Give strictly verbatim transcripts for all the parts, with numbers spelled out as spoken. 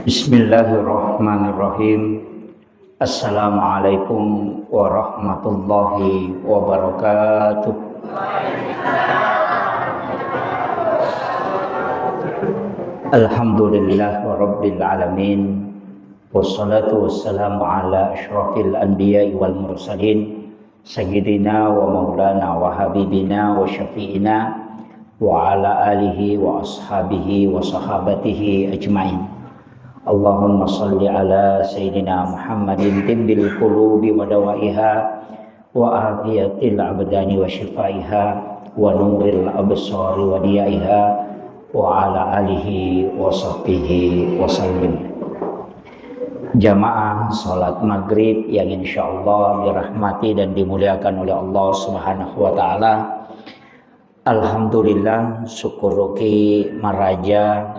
Bismillahirrahmanirrahim. Assalamualaikum warahmatullahi wabarakatuh. Alhamdulillah rabbil alamin. Wassalatu wassalamu ala asyrafil anbiya'i wal mursalin, sayyidina wa maulana wa habibina wa syafi'ina wa ala alihi wa ashabihi wa sahabatihi ajmain. Allahumma salli ala sayyidina Muhammadin tibbil qulubi wa dawaiha wa afiyatil abdani wa syifaiha wa nuril absari wa diyaiha wa ala alihi wa sahbihi wa sallim. Jamaah salat maghrib yang insyaallah dirahmati dan dimuliakan oleh Allah Subhanahu wa taala. Alhamdulillah, syukuruki maraja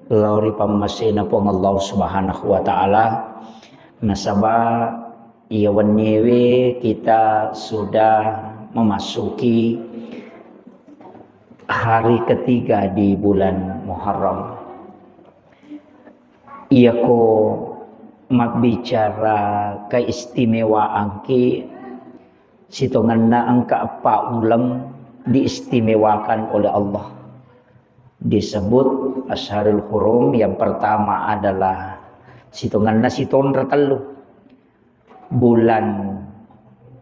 lao ri pammasena Puang Allah Subhanahu wa taala. Nasaba iya wenniewe kita sudah memasuki hari ketiga di bulan Muharram. Iyako mabbicara keistimewaanki, sitongenna engka eppa uleng diistimewakan oleh Allah. Disebut Asyharul Hurum, yang pertama adalah sitongenna sitonra tellu. Bulan,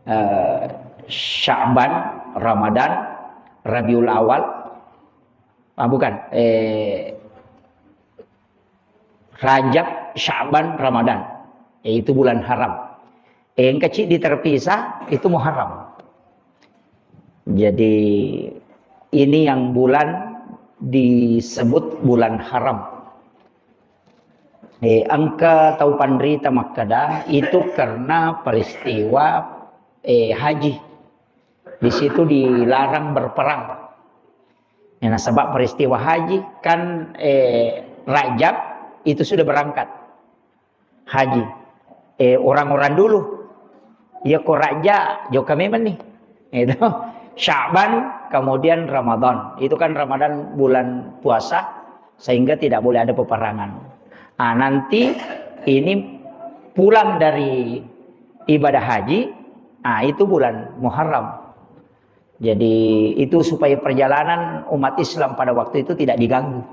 eh, Sya'ban, Ramadan, Rabiul Awal. Ah, bukan. Eh, Rajab, Sya'ban, Ramadan. Eh, itu bulan haram. Eh, engka ciddi terpisah, itu Muharram. Jadi, ini yang bulan disebut bulan haram. Eh, engka tau panrita makkeda, itu karena peristiwa, eh, haji. Di situ dilarang berperang. Ya, nasaba peristiwa haji kan, eh, Rajab itu sudah berangkat haji. Eh, orang-orang dulu, ya ko Rajab, jokka memang nih. Itu Sya'ban, kemudian Ramadan. Itu kan Ramadan bulan puasa, sehingga tidak boleh ada peperangan. Ah, nanti ini pulang dari ibadah haji, ah, itu bulan Muharram. Jadi, itu supaya perjalanan umat Islam pada waktu itu tidak diganggu.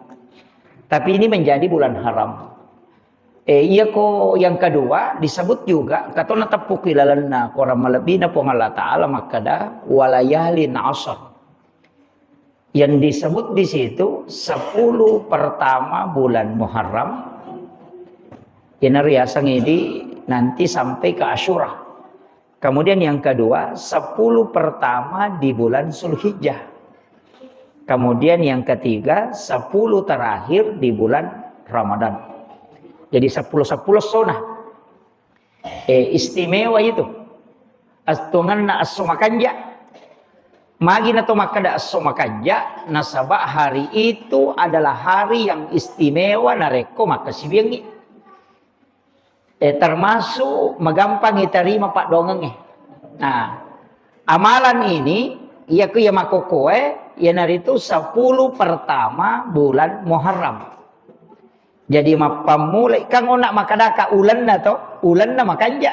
Tapi ini menjadi bulan haram. Eh, iya ko yang kedua disebut juga, katona teppuki lalenna Quran malebbina Puang Allah Ta'ala makkeda, "Walayalin asar." Yang disebut di situ sepuluh pertama bulan Muharram, yang riaseng idi nanti sampai ke Asyura. Kemudian yang kedua, sepuluh pertama di bulan Zulhijjah. Kemudian yang ketiga, sepuluh terakhir di bulan Ramadan. Jadi sepuluh sepuluh sona. Eh, istimewa itu. Astonganna esso makanja. Magi na to makkeda esso makanja, nasaba hari itu adalah hari yang istimewa narekko makkasiwiangngi. Eh, termasuk magampang iterima paddoangengnge. Nah, amalan ini, iya ku iya makkokkoe, iyanaritu sepuluh pertama bulan Muharram. Jadi, mappammulai, kan onna makkadaka ulenna to, ulenna makanja.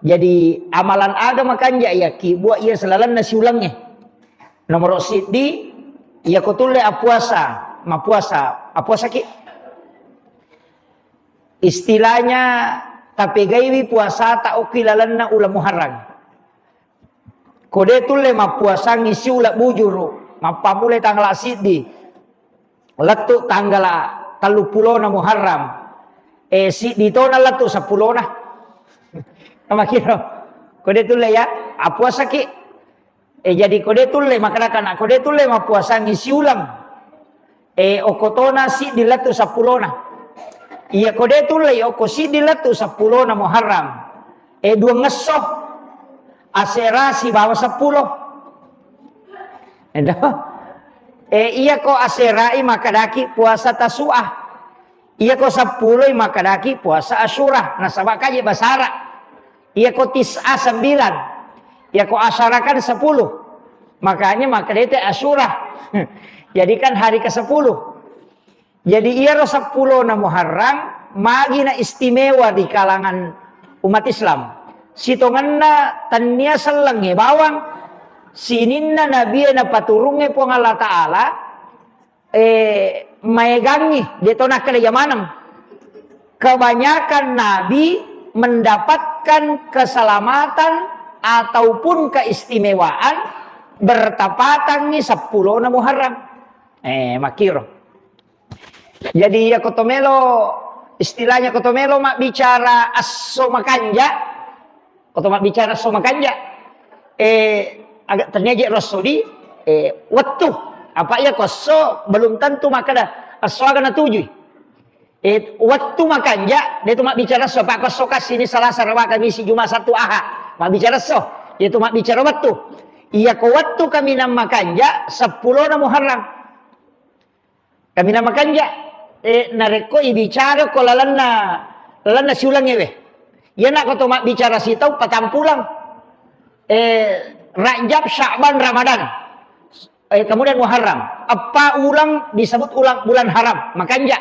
Jadi, amalan aga makanja iya ki buat iya selalenna siulengnge. Nomoro siddi, iya ko tulle apuasa, mapuasa, apuasaki. Istilahnya, tapegaiwi puasata okki lalenna uleng Muharram. Ko de tulle mappuasangngi siuleng bujuru, mappammulai tanggal siddi, lettu tanggal tellu pulona Muharram, eh, siddi tona lettu seppulona. Makkiro, ko de tulle ya, apuasaki. Eh, jadi ko de tulle, makkedaka na, ko de tulle mappuasangngi siuleng. Eh, okko tona siddi lettu seppulona. Iya ko de tulle okko siddi lettu seppulona Muharram. Eh, duangngesso. Asera sibawa seppulo. Ento. Eh, iya ko aserai makkadaki puasa Tasu'a. Iya ko seppuloi makkadaki puasa Asyura. Nasaba kaje basara. Iya ko tis'a sembilan. Iya ko asyara kan sepuluh. Makanya makkedete Asyura. Jadi kan hari ke sepuluh. Jadi iyaro seppulona Muharram magi na istimewa di kalangan umat Islam. Sitongenna tennia sellengnge bawang sininna nabie napaturungnge Puang Allah Ta'ala, eh, maegangngi, de to nakkeda jamaneng. Kebanyakan nabi mendapatkan keselamatan ataupun keistimewaan bertepatangngi seppulona Muharram. Eh, makkiro. Jadi, iya ko to melo, istilahnya ko to melo mabbicara esso makanja, ko to mabbicara esso makanja, eh, agak tennia je ro esso di, eh, wettu. Apa iya ko esso belum tentu makkeda esso aga natujui. Eh, wettu makanja, de tu mabbicara esso, apa ko esso kasini Salasa, Rabu, Kamisi, Juma, Sattu, Aha. Mabbicara esso, iya tu mabbicara wettu. Iya ko wettu kaminang makanja, seppulona Muharram. Kaminang makanja, eh, narekko ibicara ko lalenna, lalenna siulengnge we. Iyana ko to mabbicara sitau patampulang. Eh, Rajab, Sya'ban, Ramadan. Eh, kemudian Muharram. Eppa uleng disebut uleng, bulan haram. Makanja.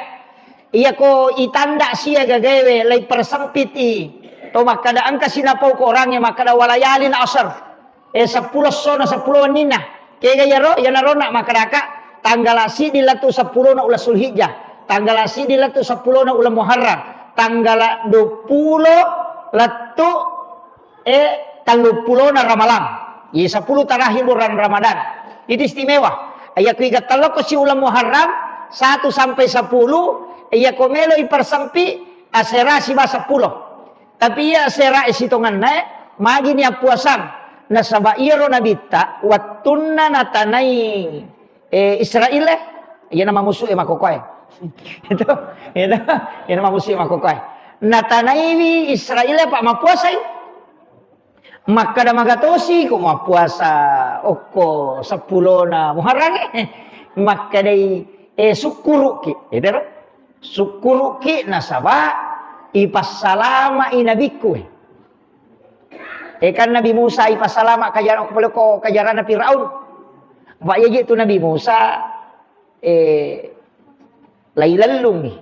Iya ko itanda sia gagaewe lai persempiti. To makkada engka sinapau ko orangnge makkada walayalin asar. Eh, seppulo essona, seppulo wenninna. Kega iyaro? Iyanaro na makkedaka, tanggala siddi lettu seppulona uleng Zulhijjah, tanggala siddi lettu seppulona uleng Muharram, tanggala duappulo lettu, eh, telluppulona Ramalang. Ye, sepuluh terakhir bulan Ramadan. Itu istimewa. Iya ku iga telloko si uleng Muharram, satu sampai sepuluh, iya ko melo ipersempi, asera siba seppulo. Tapi iya sera e sitongenna e, magi ni appuasang. Nasaba iyaro nabitta, wettunna natanai, eh, Israel e, iyana mamusu e makkokoe. Itu, itu, iyana mamusu e makkokoe. Natanaiwi Israel e, apa mappuasai. Makkada magatosi ko mappuasa okko seppulona Muharram e. Makkadai, eh, sukkuruki. Itu ro. Sukkuruki nasaba ipassalama'i nabikku, eh. Eh, kan Nabi Musa ipassalama kajara-, ko kajarana Firaun. Apa iya je tu Nabi Musa, eh, lailellungi.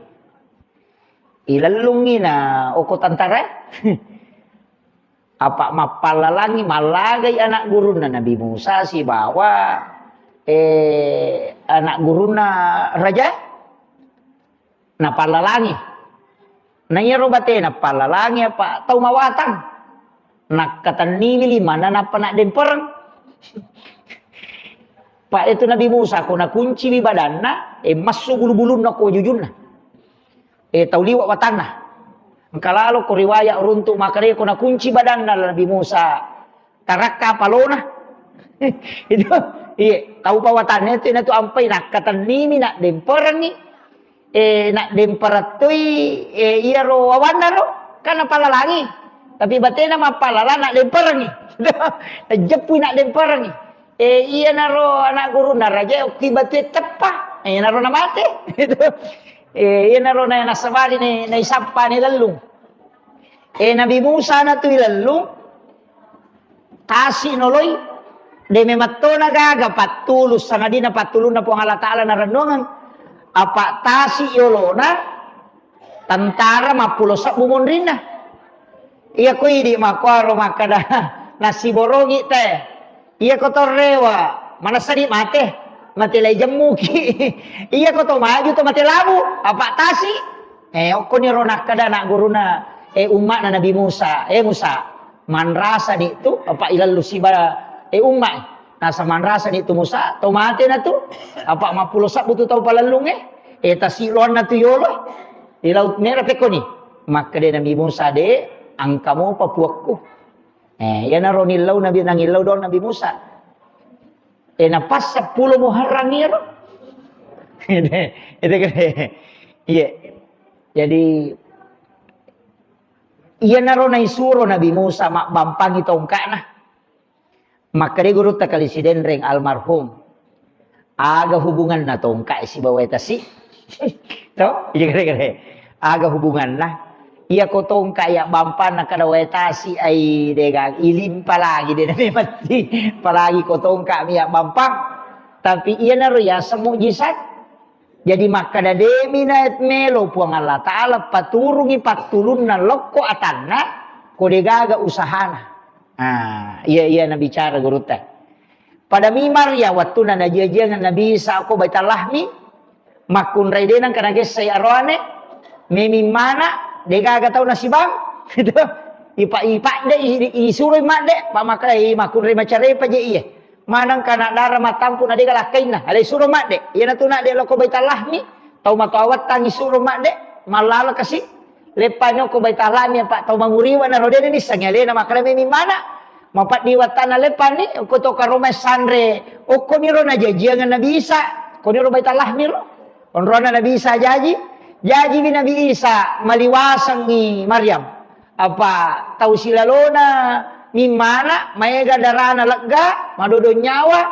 Ilellungi na oko tantara. Apa mappallalangi, mallagai anak gurunna Nabi Musa sibawa, eh, anak gurunna raja, napallalangi. Na iyaro batena pallalangi apa tau mawatang. Nakkatenniwi limanna nappa naddempereng. Pa itu Nabi Musa ko nakunciwi badanna, eh, massu bulu-bulunna ko wajujunna. Eh, tau liwa watanna. Engka lalo ko riwayat runtu makkeda ko nakunci badanna Nabi Musa, tarakka palona. Itu, iya, tau pa watanna itu, natu ampai nakkatennimi, naddemperengi. Eh, naddemperettui, eh, iyaro wawanna ro, kan napallalangi. Tapi batena mappallala, naddemperengi. Jeppui naddemperengi. Eh, iyanaro anak gurunna raja, okki batue teppa. Eh, iyanaro namate. Eh, iyanaro na-, nasabari ne, naisappa ne lellung. Eh, Nabi Musa natu ilellung, tasi noloi, de memettona gaga pattulu, sangadina pattulunna Puang Allah Ta'ala narennuangeng. Apa tasi yolona, tentara mappulo sebbu monrinna. Iya ko idi makkuaro makkada, nasiborongi te. Iya ko torrewa, manessani mate, mate lai jemmuki. Iya ko to maju to mate labu, apa tasi. Eh, okkoni ro nakkeda anak guruna, eh, umma'na Nabi Musa, eh, Musa, manrasa ni tu, apa ilallu siba, eh, umma. Nasa manrasa ni tu Musa, to mate na tu, apa mappulo sebbu tu tau palellunge, eh, tasi loanna tu yolo, di Laut Merah pekkoni. Makkeda Nabi Musa, de, engka mopa puakku. Eh, iyanaro nillau Nabi, nangillau doang Nabi Musa. Eh, na pas seppulo Muharram iyaro. Itu, itu kan. Iya. Jadi, iyanaro naisuro Nabi Musa mabbampangi tongka'na. Makkeda gurutta Kali Sidenreng almarhum. Aga hubunganna tongka sibawa wae tasi? To, iya kere-kere. Aga hubunganna? Iya ko tongka iya bampang na kada wae tasi ai degang ilimpa lagi de na matti. Apalagi ko tongka mi iya bampang. Tapi iyanaro yaseng mujizat. Jadi makkeda, de'mi na melo Puang Allah Ta'ala paturungi pattulunna lokko atanna, ko degaga usahana. Ah, iya, iya nabicara gurutta. Pada mimar ya wattunna najiajiang Nabi Isa ko Baitul Lahmi, makkunrai de nengka nagessai aroane, memi mana, degaga tau nasibang, gitu. Ipa-, ipadde, i-, i-, isuroi madde, pa makkeda, "Eh, makkunrai macarepa je iye." Maneng kana dara mattampu na dega lakkainna. Ale suro madde. Iyanatu na de loko Baitul Lahmi, tau matoa wattangi suro madde, mallala kasi. Leppani okko Baitul Lahmi, apa tau manguriwa na rodene nissengi alena makkeda memi mana. Mapaddi wattanna leppani, okko to karomai sanre, okko niro najajiang Nabi Isa, okko niro Baitul Lahmi ro. Onrona Nabi Isa jaji, jajiwi Nabi Isa maliwasengngi Maryam. Apa tau silalona mimmana, maega darana legga, madodo nyawa,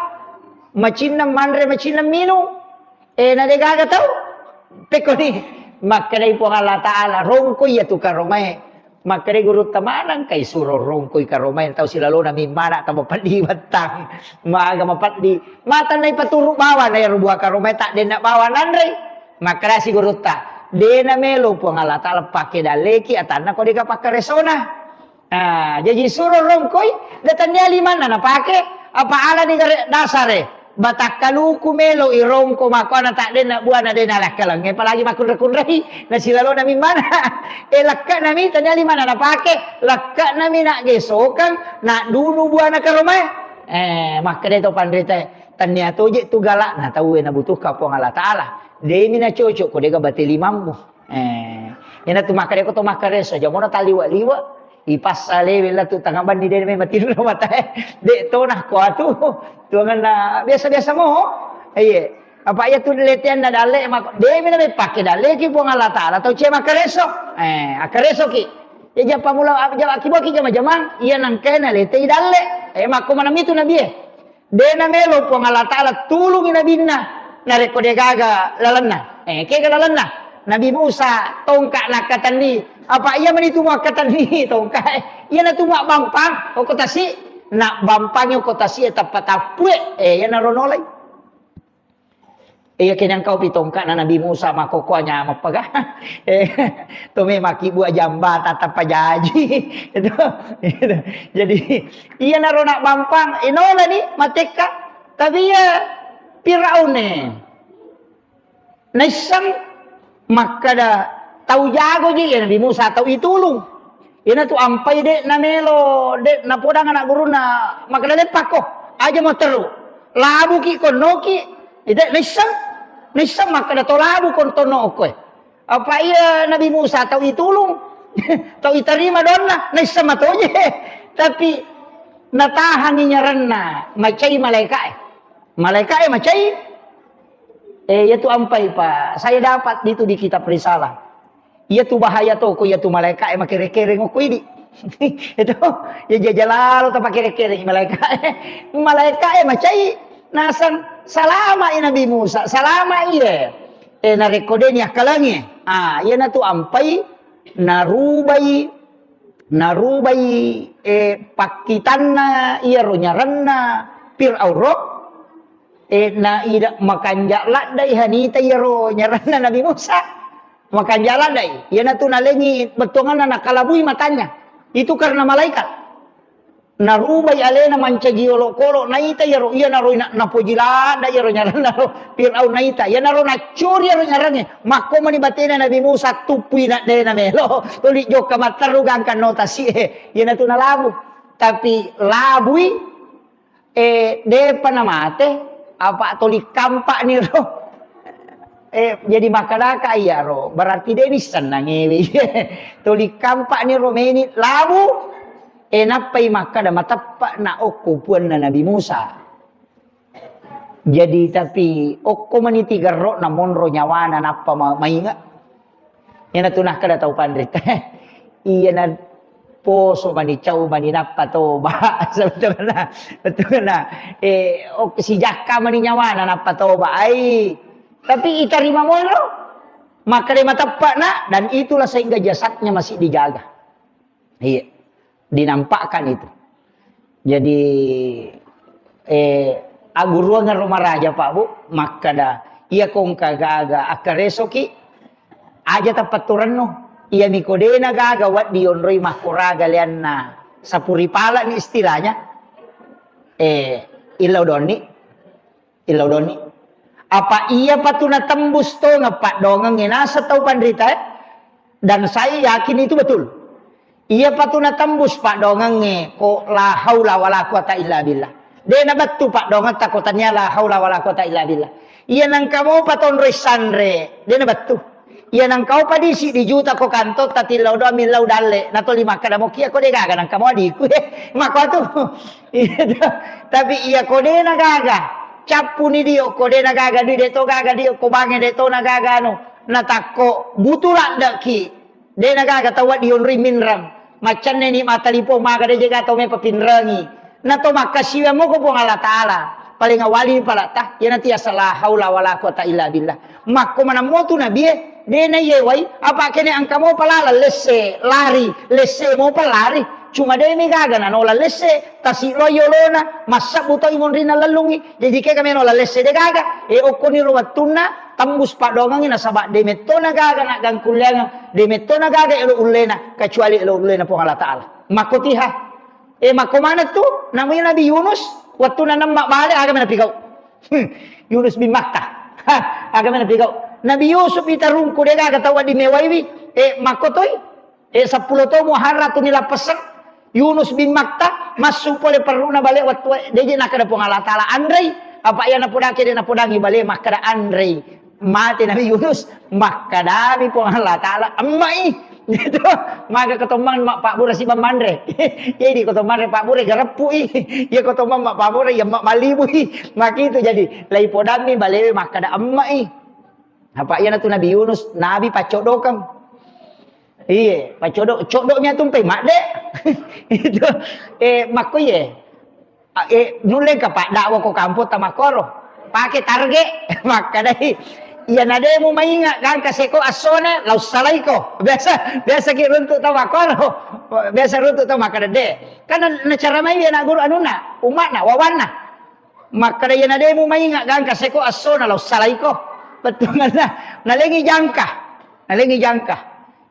macinnang manre, macinnang minung. Eh, na degaga tau? Pekkoni, makkedai Puang Allah Ta'ala, rongkoi iyatu karomae. Makkedai gurutta, maneng kai suro rongkoi karomae tau silalona mimmana tau mapeddi wattang. Maga mapeddi. Matannai paturu bawa na ero buah karomae tak denna bawa nanrei. Makkedasi gurutta, dena melo Puang Allah Ta'ala pake dalleki atanna ko dega pakkaresona. Ah, jaji suro rongkoi, de tannia limanna napake, apa alani gare dasare. Batakkaluku melo irongko makkuana tak denna buana dena lakkalengnge, apalagi makkunre-kunrei, na silalona mimmana. Eh, lakka nami tannia limanna napake, lakka nami nak gesokang, nak dunu buana karomae. Eh, makkeda to panritae, tannia toje tu galakna tauwe nabutuhka Puang Allah Ta'ala. Demi na cocok ko dega bate limammu. Eh, ina tu makkeda ko to makkareso, jamona taliwa-liwa, ipassa lewe la tu tanga banni de me matinro matae. De to na ko atu, tuanganna biasa-biasa mo. Iye. Apa iya tu leteanna dalle, mak-, de me na pake dalle ki Puang Allah Ta'ala, tau cie makkareso. Eh, akkareso ki. Ya japa mula, japa akiboki jama-jamang, iya nangkena letei dalle. Eh, makko maneng itu Nabi e. De namelo Puang Allah Ta'ala tulungi nabinna, narekko de gaga lalenna. Eh, kega lalenna? Nabi Musa tongka nakkatenni. Apa iya mani tu muakkatenni tongka e? Iya na tu muabbampang, okko tasi. Nak bampangi okko tasi e tappa tappue. Eh, iya na ronolai. Iya, kenyang kau pi tongka'na Nabi Musa, makkokkoe nyameng paga. Eh, to memang ki buah jambatan tappa jaji. Itu, itu. Jadi, iya naro nak bampang, inola ni matekka. Tapi iya Firaun e. Naisseng makkeda tau jago ji, iya Nabi Musa tau itulung. Iyana tu ampai de namelo, de napodang anak guruna makkeda leppakko, aja mo teru. Labuki konnoki, ide naisseng, naisseng makkeda to labu kontonno okkoe. Apa iya Nabi Musa tau itulung, tau itarima donna, naisseng matoje. Tapi natahangi nyaranna, macai malaikae. Malaikae macai, eh, iya tu ampai pa, saya dapat itu di kitab risalah. Iya tu bahaya toko, iya tu malaikae makere-kere ngokko idi. Itu, ya jajalalo ta pakere-kere malaikae. Malaikae macai, nasang salama i Nabi Musa, salama iye. Eh, narekko deni akkalangi. Ah, iyana tu ampai, narubai, narubai, eh, pakkitanna iyaro nyaranna Fir'aun ro. Eh, na ida makanja laddai hanita iyaro nyaranna Nabi Musa. Makanja laddai. Iyana tu nalengi bettuanganna nakalabui matanya. Itu karena malaikat. Narubai alena mancaji olokolo, naita iyaro, iyanaro ina-, napoji ladda iyaro nyaranna ro Firaun naita. Iyanaro naccuri iyaro nyarangnge. Makko mani batena Nabi Musa tuppui na dena melo. Tuli jokka matteru gangka no tasi e. Iyanatu nalabu. Tapi labui, eh, depa namate, apa toli kampak ni ro. Eh, jadi makkedaka iyaro, berarti de nissennangewe. Toli kampak ni ro meni labu, eh, nappai makkeda mateppa na okko puanna Nabi Musa. Jadi, tapi okko mani tigerro na monro nyawana nappa ma-, mainga. Iyana tu nakkeda tau panrita. Iyana poso mani, cau mani, nappa toba. Sebetulna, betulna. Eh, ok, sijakka mani nyawana, nappa toba. Ai, tapi itarima monro. Makkeda mateppa na, dan itulah sehingga jasadnya masih dijaga. Iya. Dinampakkan itu. Jadi, eh, agguruang ro maraja, Pak, Bu, makkeda, Iya kongka gaga akkaresoki, aja tapatturennu. Iya miko dena gaga waddi yonroi makkoraga leanna sapuri pala ni istilahnya. Eh, illau donni, illau donni. Apa iya patu natembus tongeng paddongengnge naseng tau panrita, eh? Dan saya yakin itu betul. Iya patu natembus paddongengnge ko la haula wala quwata illa billah. De nabettu paddongetta ko tania la haula wala quwata illa billah. Iya nangka mopa tonroi sanre, de nabettu. Iya nangka mopa disi di juta ko kantotta tillau doang millau dalle, natoli makkeda mokia ko de gaga nangka mo adiku. Mako atu. Iya to. Tapi iya ko de nagaga, cappuni dio ko de nagaga dui de to gaga dio ko bange de to nagaga anu. Natakko butu laddeki. De nagaga tau waddi yonroi minreng. Maccanne ni matalipong maga de jega tau mepa pinrengi. Na to makkasiwiang moko Puang Allah Ta'ala. Paling awali palatta, iyanatu yaseng la haula wala quwata illa billah. Makko manammo tu nabie, de na yewai, apa kene angka mopa laleng lesse, lari, lesse mopa lari. Cuma de mi gaga nanola lesse, tasi lo yolona, massabbu to imonrina lellungi. Jadi kega meno la lesse de gaga, e okkoni ro wettunna, tembus paddongengngi nasaba de metto na gaga naggangkulleangeng, de metto na gaga elo ullena, kecuali elo ullena Puang Allah Ta'ala. Makkotiha. Eh, makko maneng tu, namanya Nabi Yunus, wettunna nemma bale, aga mena pigau. Hmm, Yunus bin Matta. Ha, aga mena pigau. Nabi Yusuf itarungku de gaga tau waddi mewaiwi. Eh, makko toi. Eh, seppulo to muharra tu nilappesseng. Yunus bin Matta, massu pole perruna bale wettu, de je nakkeda Puang Allah Ta'ala, anrei. Apa iya napodake de napodangi bale, makkeda anrei. Mate Nabi Yunus, makkedami Puang Allah Ta'ala, emmai. Gitu. Maga kotommang ma pabbura sibang manre. Jadi kotommang re pabbura gareppu i. Ya kotommang ma pabbura ya ma malibu i. Makitu jadi, lai podammi balewe makkeda emmai. Apa iyanatu Nabi Yunus, Nabi paccodokeng. Iye, paccodo, codok mi atumpai madde. Itu. Eh, makko iye. A, eh, nulle ka paddawa ko kampong ta makkoro. Pake target, makkedai. Iya nademu mainga gangka seko assona, lau salaiko. Biasa, biasa ki runtuk tau makkoro. Biasa runtuk tau makkeda de. Kan na, nacara mai anak guru anunna, umma'na, wawanna. Makkeda iya nademu mainga gangka seko assona, lau salaiko. Bettuanna, nalengi jangka. Nalengi jangka.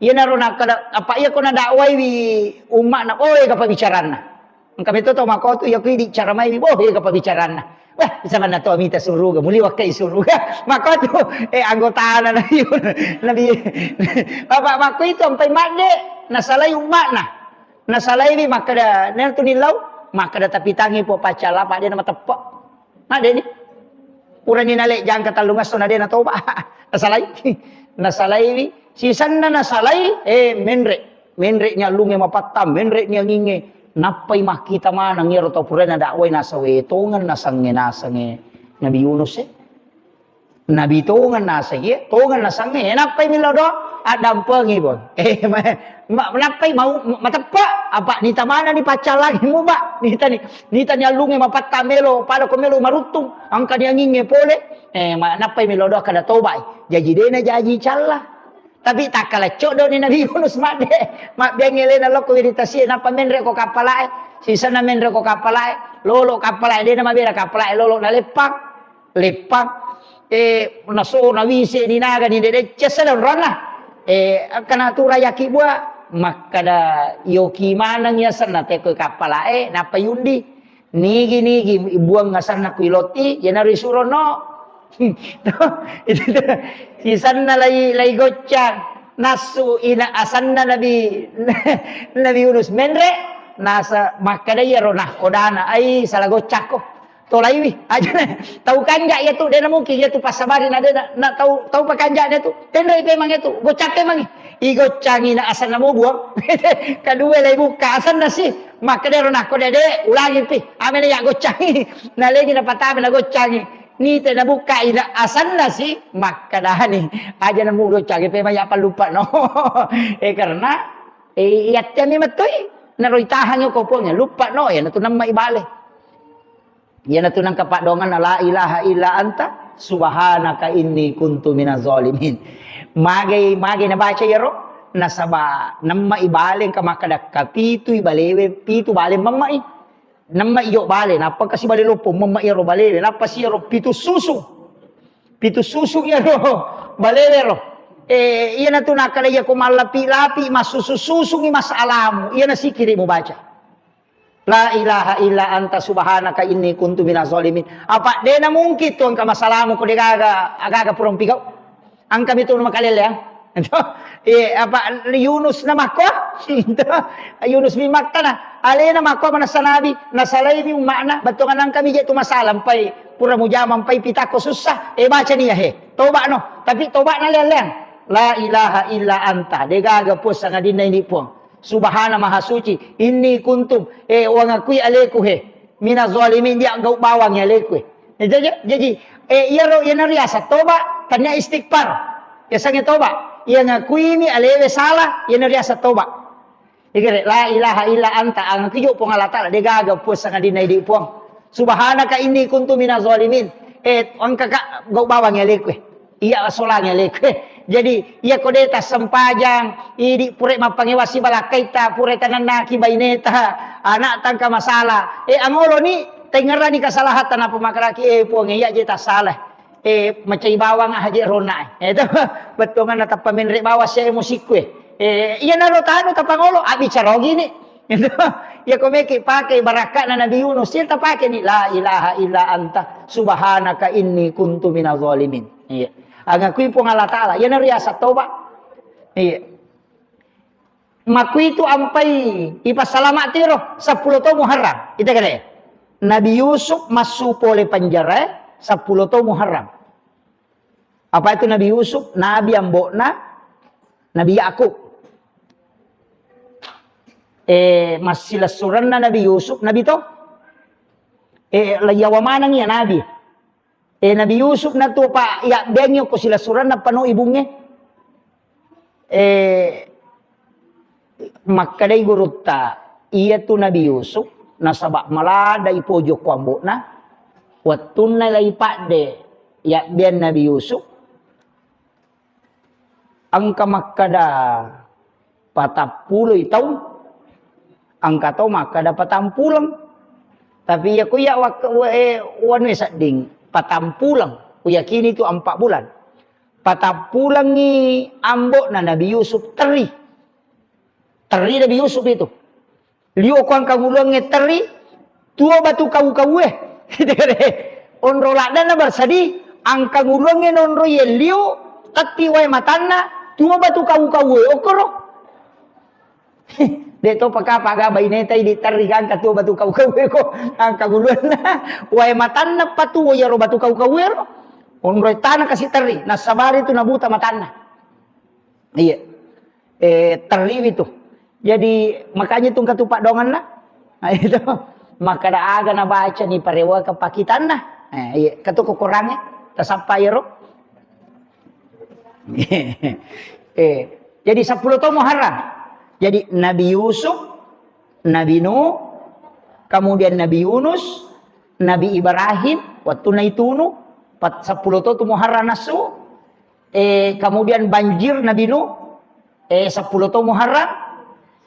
Iyanaro nakkeda, apa iya ko nadakwaiwi umma'na, oh, ega pabbicaranna. Engka meto tau makkotu, iya ko idi cara mai, boh, iya ka pabbicaranna. Wah, samanna to mita suruga, muli wakkai suruga. Makkotu, eh, anggotana Nabi, Nabi, apa makko itu ampai madde, nasalai umma'na. Nasalaiwi makkeda, nentu nillau, makkeda tapitangi po paccala, apa de na mateppe. Madde ni. Purani nale jangka tellung esso na de natoba. Nasalai. Nasalaiwi. Sisenna nasalai, eh, menre. Menre ni allunge mapattang, menre ni anginge. Nappai makkita maneng iyaro tau purana dakwai nasawe tongeng nasengnge nasengnge Nabi Yunus e. Nabi tongeng nasengnge, tongeng nasengnge. Eh, nappai millau do, addampengi pon. Eh, ma-, ma-, nappai mau mateppe, apa nita maneng ni paccallangi muba, nita ni, nita ni allunge mapattang melo, pada ko melo maruttung, engka ni anginge pole. Eh, ma-, nappai millau do kada tobai. Jaji dena jaji calla. Tapi takkala coddo ni Nabi Yunus madde, mabbiang elena lokko wi ri tasie, nappa menre ko kappalae, sisenna menre ko kappalae, lolo kappalae, dena mabela kappalae, lolo naleppang, leppang, eh, naso nawise ni naga ni dede cessa dan ronna, eh, kana tu rayaki bua, makkada yoki maneng yasenna teko kappalae, nappa yundi. Nigi-nigi buang asanna kui lotti, iyanaro isurono. Itu tu. Sisanna lai, lai goccang. Nassu ina asanna Nabi, Nabi Yunus menre, nasa makkada iyaro nahkodana, ai sala goccakko. Tolaiwi, aja na. Tau kanja iya tu, dena mungkin iya tu passabari na dena, na tau, tau pakanja na tu. Tenrei pemang iya tu, goccang pemang. Igoccangi na asanna mo buang. Kadua lai bukka asanna si. Makkeda ro nakko dede, ulangi pi. Amena ya goccangi. Nalengi napatama nagoccangi. Nite nabukka ina asanna si. Makkedani. Aja namu goccangi pe maya pallupa no. Eh, karena, eh, yattemi mettoi. Naro itahangi ko Puang, lupa no, ya natu namma ibale. Iyanatu nengka paddoangenna, "La ilaha illa anta subhanaka inni kuntu minaz zalimin." Magai, magai nabaca iyaro? Nasaba nemma'i bale engka makkeda, "Kapitui balewe, pitu bale memma'i." Nemma'i jo bale, nappa kasi bale loppo, memma'i iyaro balewe, nappa si iyaro pitu susu. Pitu susung iyaro, balewero. Eh, iyanatu nakkeda iyako mallapi-lapi, massusung-susungi masalamu, iyana sikiri mubaca. La ilaha illa anta subhanaka inni kuntu minaz zalimin. Apa dena mungkin tu engka masalamu ko degaga, agaga purang pigau. Angka mitu makaleleang. Eh, apa Yunus na makko? Yunus bin Matta na. Alena makko manessa nabi, nasalaimi umma'na, bettuanna engka mi je tu masalah, mpai pura mujama, mpai pitakko sussa. Eh, baca nia he. Toba no. Tapi toba na leang-leang. La ilaha illa anta. Degaga puang sangadinna ini puang. Subhana maha suci. Inni kuntum. Eh, wangakui aleku he. Mina zalimin, dia gau bawang ya aleku he. Eh, jaji, jaji, eh, iyaro, iyana riasa toba, tania istighfar. Yasange toba. Iya ngakuimi alewe salah, iyana riasa toba. Ikere, la ilaha illa anta, angkijo Puang Allah Ta'ala, degaga puang sangadinna idi puang. Subhanaka inni kuntu minaz zalimin. Eh, engka ka gau bawang ya leku. Iya solang ya leku. Jadi, iya ko de tassempajang, idi pure mappangewa sibalakkaita, pure tanennaki baineta, anak tangka masalah. Eh, angolo ni, tengerani kasalahan tanapa makaraki, eh, puang, iya je tassalah. Eh, macai bawang aja rona. Eh, itu, bettuanna tappa menre bawang saya musikku. Eh, iya naro tanu tapangolo, abicara gini. Itu, ya ko meki pakai barakka'na Nabi Yunus, ya tapake ni, la ilaha illa anta, subhanaka inni kuntu minaz zalimin. Iya. Angakui Puang Allah Ta'ala, ya nariasa toba. Iya. Makuitu ampai ipassalama tiro, seppulo to Muharram. Ita kene. Nabi Yusuf massu pole penjara, seppulo to Muharram. Apa itu Nabi Yusuf? Nabi ambo'na Nabi Yakub. Eh, massilessurenna Nabi Yusuf, Nabi to? Eh, layawa maneng ya Nabi. Eh, Nabi Yusuf natu apa ya bengi ko silessurenna pano ibunge. Eh, makkedai gurutta, iyatu Nabi Yusuf, nasaba maladai pojo ko ambo'na, wettunna laipadde yabbeang Nabi Yusuf, engka makkeda patappuloi taung, engka to makkeda patampuleng. Tapi iya ku iya wak-, wa-, eh, wanue sedding, patampuleng. Kuyakini tu empat bulan. Patappulengngi ambo'na Nabi Yusuf terri. Terri Nabi Yusuf itu. Liu ko angkanguluangnge terri, tuo batu kau-kaue. Onro laddanna bersadi, angkanguluangnge nonro ye liu, tetti wae matanna, tuo batu kau-kaue. Okoro. De to pakapa aga baineta idi terri gangka tuo batu kau-kaue ko angkanguluanna. Wae matanna patuo yaro batu kau-kaue ro. Onroi tana kasi terri, nassabari tu nabuta matanna. Iya. Eh, terriwi tu. Jadi, makanya tu engka tu paddoangenna. Nah, itu. Makkeda aga nabaca ni parewa ke pakitanna. Eh, iya. Ketu kokorangnge. Tasappa iyaro. Eh, jadi seppulo to Muharram. Jadi Nabi Yusuf, Nabi Nuh, kemudian Nabi Yunus, Nabi Ibrahim, waktu naitunu, pat-, seppulo to tu Muharram nasu, eh, kemudian banjir Nabi Nuh, eh, seppulo to Muharram,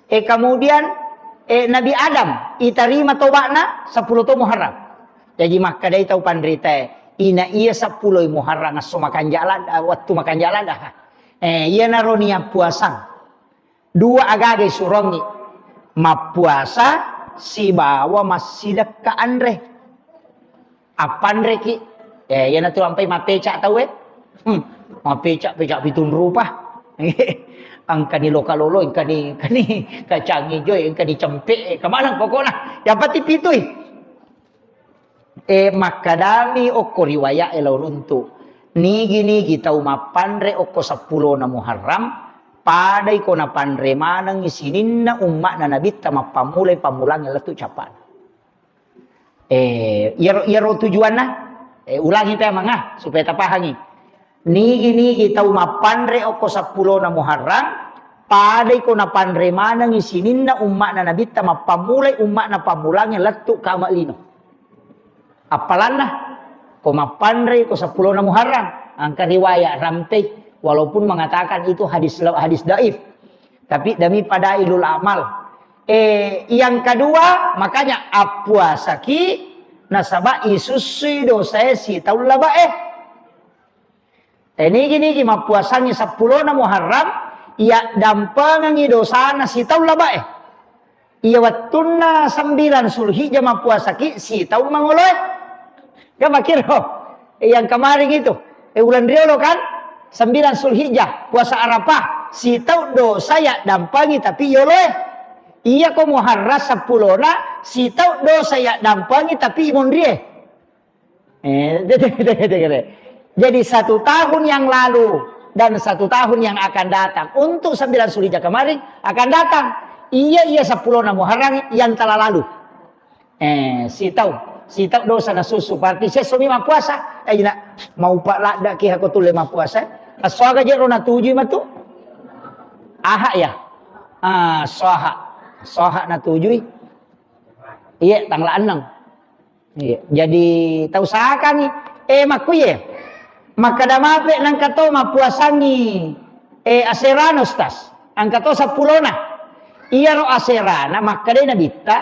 eh, kemudian, eh, Nabi Adam, itarima toba'na seppulo to Muharram. Jadi makkedai tau panritae, ina iya seppulo Muharram esso makanjala, waktu makanjala dah. Eh, iya naro niat puasang. Dua agaga isurongi, mappuasa sibawa massidekka anre. Appanreki? Eh, iyanatu ampai mappeca tauwe. Hmm, mappeca, peca pitung rupa. Engkani loka lolo, engkani, engkani kacang ijo, engkani cempe, eh, kemanang pokokna. Yang penting pitui. Eh, makkadami okko riwayat e lao runtu. Nigi-nigi tau mappanre okko seppulona Muharram, padai ko napanre manengi sininna umma'na Nabitta mappammulai pammulangi lettu cappa'na. Eh, iyaro, iyaro tujuanna, eh, ulangi pemang, ah, supaya tapahangi. Nigi-nigi tau mappanre okko seppulona Muharram, padai ko napanre manengi sininna umma'na Nabitta mappammulai umma'na pammulangi lettu kama lino. Appalanna, ko mappanre ko seppulona Muharram, angka riwayat rampei, walaupun mengatakan itu hadis, hadis daif. Tapi demi fadailul amal. Eh, yang kedua, makanya appuasaki nasaba isussui dosae sitaung labae. Eh, nigi-nigi mappuasangngi seppulona Muharram, iya dampengengngi dosana sitaung labae. Iya wettunna sembilan Zulhijjah mappuasaki sitaung mangoloe. Kan makkiro? Eh, yang kemarin itu, eh, ulan riolo kan? Sembilan Zulhijjah, puasa Arafah, sitaung dosa iya dampengi tapi yoloe. Iya ko Muharram seppulona, sitaung dosa iya dampengi tapi imonrie. Eh, jadi satu tahun yang lalu dan satu tahun yang akan datang. Untuk sembilan Zulhijjah kemarin akan datang. Iya, iya, seppulona Muharram yang telah lalu. Eh, sitaung, sitaung dosa nasusu. Berarti sessomi mappuasa. Eh, ina, mau pak ladda ki hako tulle mappuasa. Aswaga jero natujui matu. Aha ya? Ah, swaha. Swaha natujui. Iya, tanggal enam. Iya. Jadi, tau sakangi. Eh, makkuye. Makkada mape nangka to mappuasangi, eh, aserana, Ustaz. Angka to seppulona. Iyaro aserana, makkadai Nabitta,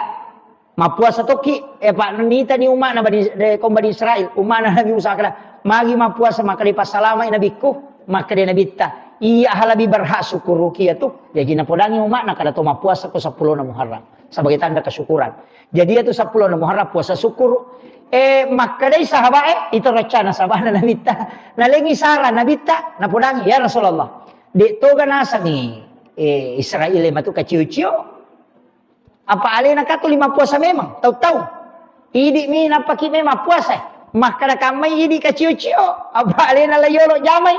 mappuasa tokki, eh, Pak, nitani umma'na Bani, eh, kaum Bani Israel, umma'na Nabi Musa, kada, magi mappuasa, makkadai passalamai Nabikku, makkadai Nabitta, iya ha lebih berhak syukuruki ya tu. Jadi napodangi umma'na, kada to mappuasa ko seppulona Muharram sebagai tanda kesyukuran. Jadi itu seppulo Muharram puasa syukur. Eh, makkadai sahabat, eh, itu rencana sahabatna Nabitta. Nalengi sara Nabitta, napodangi, "Ya Rasulullah, de toga nasangi, eh, Israel matu kacio-cio. Apa alena katu lima puasa memang, tau-tau. Idi mi napaki memang puasa." Makkada kammai idi kacio-cio, apa alena layolo jamai.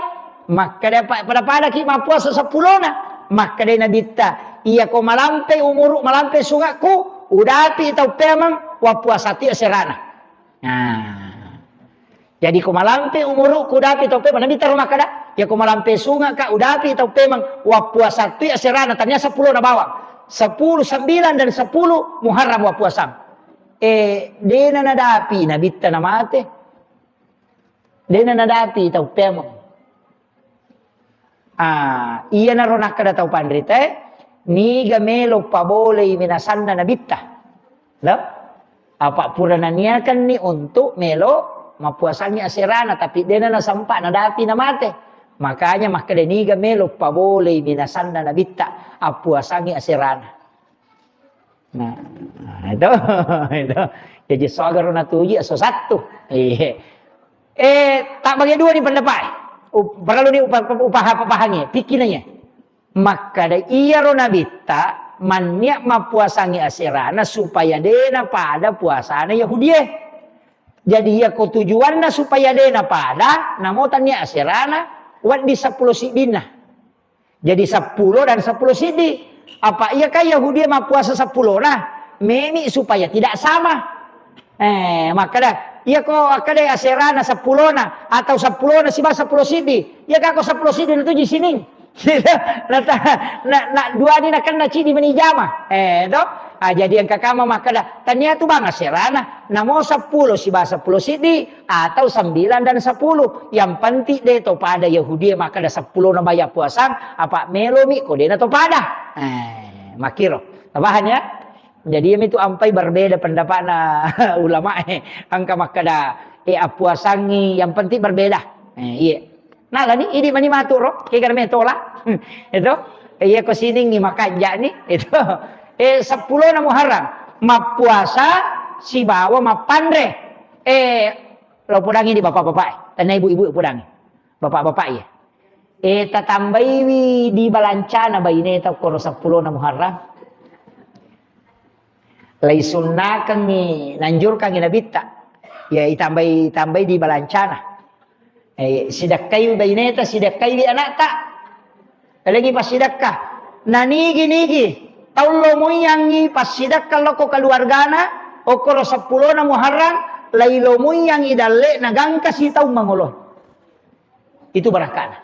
Makkada pa-, pada-pada ki mappuasa seppulona. Makkada Nabitta, "Iya ko malampe umuru, malampe sungakku, udapi tau pemang, wappuasa tu aserana." Nah. Jadi ko malampe umurukku, udapi tau pemang, Nabitta ro makkada, "Iya ko malampe sungakka, udapi tau pemang, wappuasa tu aserana." Tania seppulona bawang. Sepuluh, sembilan dan sepuluh Muharram wappuasang. Eh, dena nadapi Nabitta namate. Dena nadapi tau pemang. Ah, iyanaro nakkeda tau panritae, niga melo pabolei minasanna Nabitta. Lo? Apa pura naniakanni untuk melo mappuasangi aserana, tapi dena nasempa nadapi namate. Makanya makkeda niga melo pabolei minasanna Nabitta, appuasangi aserana. Nah, nah, itu, itu. Jadi, sogaro natuji, esso sattu. Iya. Eh, tak bagi dua ni pendapat. Up-, perlu ni upa-, upaha-, papahangi. Pikirnya. Makkada iyaro Nabitta, manniak mappuasangi aserana supaya dena pada puasana Yahudie. Jadi, iya ko tujuanna supaya dena pada, namo tannia aserana, wedding seppulo siddinna. Jadi seppulo dan seppulo siddi. Apa iya kan Yahudi mappuasa seppulona? Memi supaya tidak sama. Eh, makkada, iya ko akkada aserana seppulona atau seppulona siba seppulo siddi. Iya kan ko seppulo siddi natuji sining. Nata-, na, na, dua ni nakenna cidi meni jama. Eh, to? Ah, jadi engka kama makkada, tania tu bang aserana, namo seppulo siba seppulo siddi, atau sembilan dan sepuluh. Yang penting de to pada Yahudi makkada seppulo na baya puasang, apa melomi ko de na to pada. Eh, makkiro. Paham ya? Jadi, iya mitu ampai berbeda pendapatna ulama, eh. Engka makkada, eh, appuasangi, yang penting berbeda. Eh, iya. Nah, lani, idi mani matu ro, kegara me tola. Itu, iya ko siningi makanja ni, itu. Eh, seppulo na Muharram, mappuasa sibawa mappanre. Eh, lo podangi di bapak-bapak, eh. Tania ibu-ibu podangi. Bapak-bapak, iya. Eh, tatambaiwi di balancana baineta koro seppulo na Muharram. Lai sunnakengngi, nanjurkangngi Nabitta. Ya, itambai, tambai di balancana. Eh, sidakkai baineta, sidakkai wi anakta. Lagi passidakka. Nanigi-nigi, tau lo muiyangngi passidakka lokko keluargana, okkoro seppulona Muharram, lai lo muiyangngi dalle na gangka sitaung mangolo. Itu barakkana.